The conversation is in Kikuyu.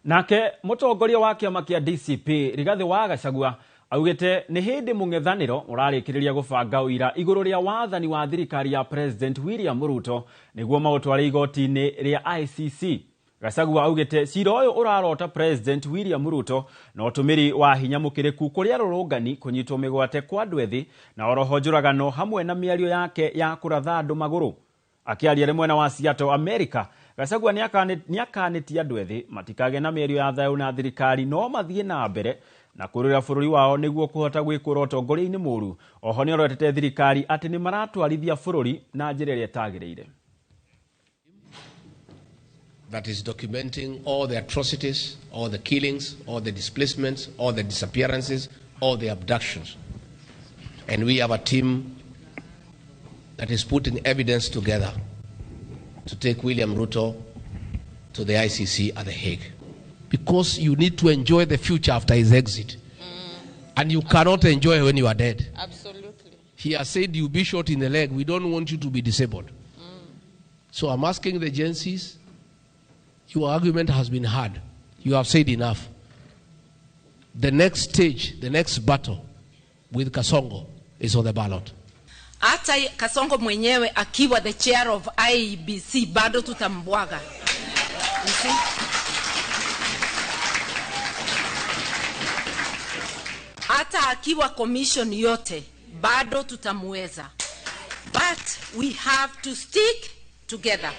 Nake mũtongoria wa kĩama kĩa DCP Rigathĩ wa Gachagua augĩte nĩ hĩndĩ mũng'ethanĩro ũrarĩkĩrĩria gũbanga ũira igũrũ rĩa wathani wa thirikari ya President William Ruto nĩguo maũtware igoti-inĩ rĩa ICC. Gachagua augĩte cira ũyũ ũrarota President William Ruto na ũtũmĩri wa hinya mũkĩrĩku kũrĩ arũrũngani kũnyitwo mĩgwate kwa andũ ethĩ na oroho njũragano hamwe na mĩario yake ya kũratha andũ magũrũ. Akĩaria rĩ mwena wa Seattle, America, Gachagua nĩakanĩtie andũ ethĩ matikagĩe na mĩario ya thayũ na thirikari no mathiĩ na mbere na kũrũĩra bũrũri wao nĩguo kũhota gwĩkũra ũtongoria-inĩ mũru. Oho nĩorotete thirikari atĩ nĩmaratwarithia bũrũri na njĩra ĩrĩa ĩtagĩrĩire. That is documenting all the atrocities, all the killings, all the displacements, all the disappearances, all the abductions. And we have a team that is putting evidence together to take William Ruto to the ICC at The Hague. Because you need to enjoy the future after his exit. And you cannot enjoy when you are dead. Absolutely. He has said you'll be shot in the leg. We don't want you to be disabled. So I'm asking the Gen Zs, your argument has been heard. You have said enough. The next stage, the next battle with Kasongo is on the ballot. Hata Kasongo mwenyewe akiwa the chair of IEBC bado tutambwaga. You see? Hata akiwa commission yote bado tutamweza. But we have to stick together.